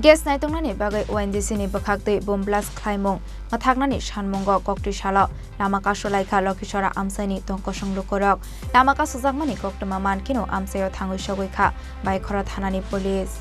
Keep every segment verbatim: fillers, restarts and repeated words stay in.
Gas naitongnani bagwi O N G C ni bwkhak twi bomb blast khlaimung mwthaknani sanmungo koktwi salo lama kasulaikha Lokhisora amchaini tongkosong lukurok. Lama kasujakmani koktwma mankhe no amchaio thangwi sogwi kha Baikhora thanani police.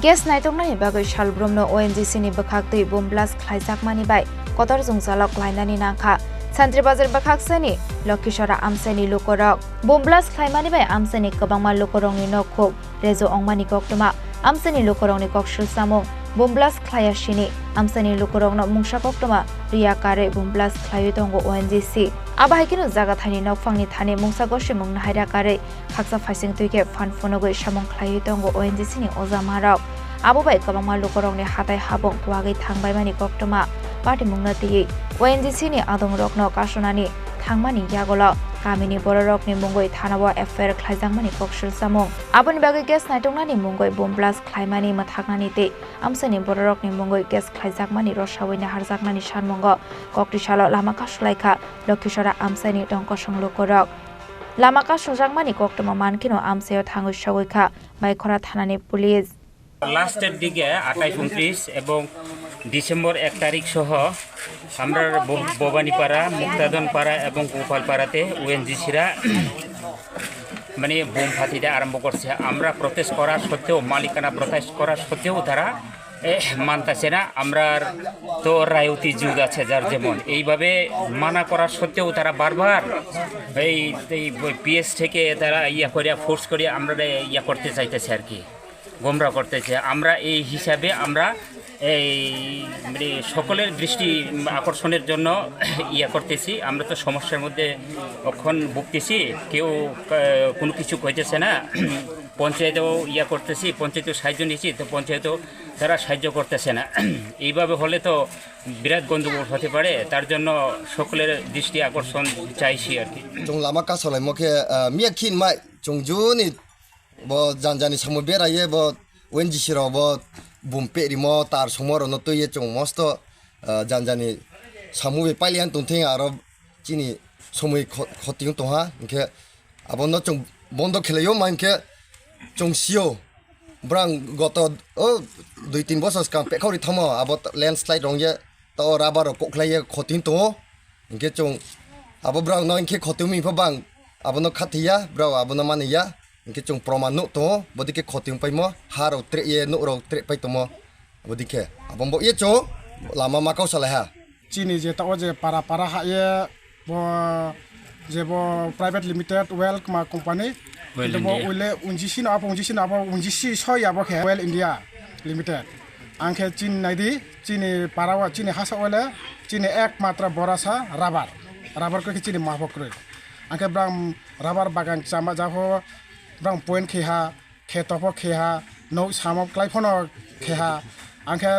Gas naitongnani bagwi salbrumno O N G C ni bwkhak twi bomb blast khlaijakmani bai kotor jwngjalo klainani nangkha Santri Bazar bwkhaksani Lokhisora amchaini lukurok. Bomb blast khlaimani bai amchaini kwbangma lukurokni nok khuk rejo ongmani koktwma. Amchaini lukurokni kok swlsamung, bomb blast khlaiya sini amchaini lukurokno mungsa koktwma riya karwi bomb blast khlaiwi tongo O N G C. Abo hai kheno jaga thaini nokphangni thani mungsa gosimung nahaira karwi khaksa phaising twi khe phan phunugwi samung khlaiwi tongo O N G C ni ojamarok. Abo bai kwbangma lukurokni hatai habung kuwagwi thangbaimani koktwma patimungno twiwi O N G C ni adongrokno kasonani thangmani yagulo kamini bororokni mungwi thanao F I R khlaijakmani kok swlsamung. Aboni bagwi gas naitongnani mungwi bomb blast khlaimani mwthaknani tei amchaini bororokni mungwi gas khlaijakmani rosawi naharjaknani sanmungo koktwi salo lama kasulaikha Lokhisora amchaini tongkosong lukurok. Lama kasujakmani koktwma mankheno amchaio thangwi sogwi kha Baikhora thanani police. লাস্টের দিকে আঠাইশ ঊনত্রিশ এবং ডিসেম্বর এক তারিখ সহ আমরা ব-, ভবানীপাড়া, মুক্তাদনপাড়া এবং গোপালপাড়াতে ওএনজিসিরা মানে বোম ফাটিতে আরম্ভ করছে। আমরা প্রটেস্ট করা সত্ত্বেও, মালিকানা প্রটেস্ট করা সত্ত্বেও তারা, এ, মানতেছে না। আমরা তো রায়তি যুগ আছে যার যেমন, এইভাবে মানা করা সত্ত্বেও তারা বারবার এই, এই পিএস থেকে তারা ইয়া করে, ফোর্স করে আমরা ইয়া করতে চাইতেছে আর কি। গোমরা করতেছে। আমরা এই হিসাবে আমরা এই মানে সকলের দৃষ্টি আকর্ষণের জন্য ইয়া করতেছি। আমরা তো সমস্যার মধ্যে এখন ভুগতেছি, কেউ, আহ, কোনো কিছু কইতেছে না। পঞ্চায়েতেও ইয়া করতেছি, পঞ্চায়েতেও সাহায্য নিচ্ছি, তো পঞ্চায়েতেও তারা সাহায্য করতেছে না। এইভাবে হলে তো বিরাট গণ্ডগোল হতে পারে, তার জন্য সকলের দৃষ্টি আকর্ষণ চাইছি আর কি। Chwng lama kasolaimo khe, ah, miya khin mai chwng juni bo janjani samung beraye bo O N G C rok bo bum perimo tar songmo rokno twiwi chwng mosto, ah, janjani samung bai pailiya tongthing aro chini somoi kho-, khoti wng tongha, hinkhe abono chwng bondo khelaio, ma hinkhe chwng sio, borang goto o dui tin bosor swkang pekhao ri thamo, abo t-, landslide rong ye, to rubber rok kokhlai ye khoti wng tongo, hinkhe chwng abo borok no hinkhe khoti wngmi pha bang abono khathiya, borok abono maniya, hinkhe chwng proman nuk tongo, bodikhe khoti wng paimo, ha rok tre ye, nuk rok tre pai tongmo, bodikhe abo bo ye chwng lama makao salai ha. Chini je tao je para para ha ye bo je bo private limited well kma company. Oil Kintu bo India. Oile unjisi no abo unjisi no abo unjisi soi abo khe Oil India Limited. Ang khe chini naidi chini para o chini hasa oile chini ekmatra borasa rubber. Rubber khe chini mahaphok kwrwi. Ang khe bram rubber bagan chama jaho bram point khe ha. Kheto pho khe ha, nok samo klai phano khe ha. Ang khe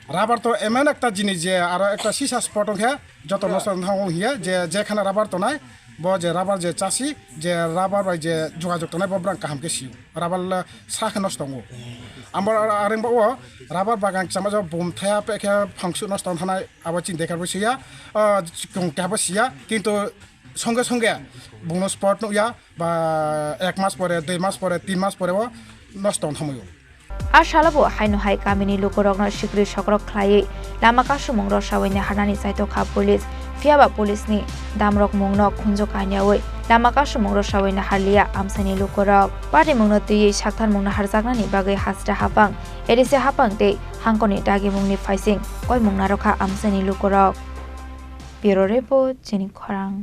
rubber to emon ekta jinis je aro ekta sisa spot wng khe joto nosto wng thango hiya je, je khana rubber tonai, bo je rubber je chasi, je rubber bai je jogajog tonai bo borang kaham khe sio. Rubber le sa khe nosto wngo. Amo areng bo o rubber bagan chama jo bum thaya pe khe phangsu nosto wng thanai abo chini dekar bo siya, ah, chikung keha bo siya, kintu songe songe bungno spot nukya. Ba ek mas pore, dui mas pore, tin mas pore o nosto wng thamwi o. A salo bo haino hai kamini lukurokno sikri sokrok khlaiwi lama kasumung rwsawi naharnani chaitokha police. Phiya ba police ni damrok mungno khunju kaniyawi lama kasumung rwsawi naharliya amchaini lukurok. Patimungno twiwi saktharmung naharjaknani bagwi Hasra Hapang, A D C Hapang tei hangkoni dagimungni phaising koimung narwkha amchaini lukurok. Bureau Report, Chini Khorang.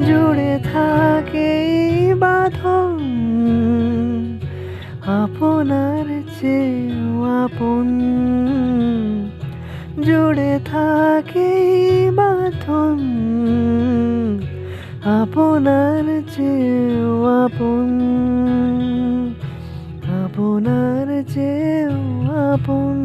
জুড়ে থাকে এই বাঁধন আপনার চেয়েও আপন। জুড়ে থাকে এই বাঁধন আপনার চেয়েও আপন, আপনার চেয়েও আপন।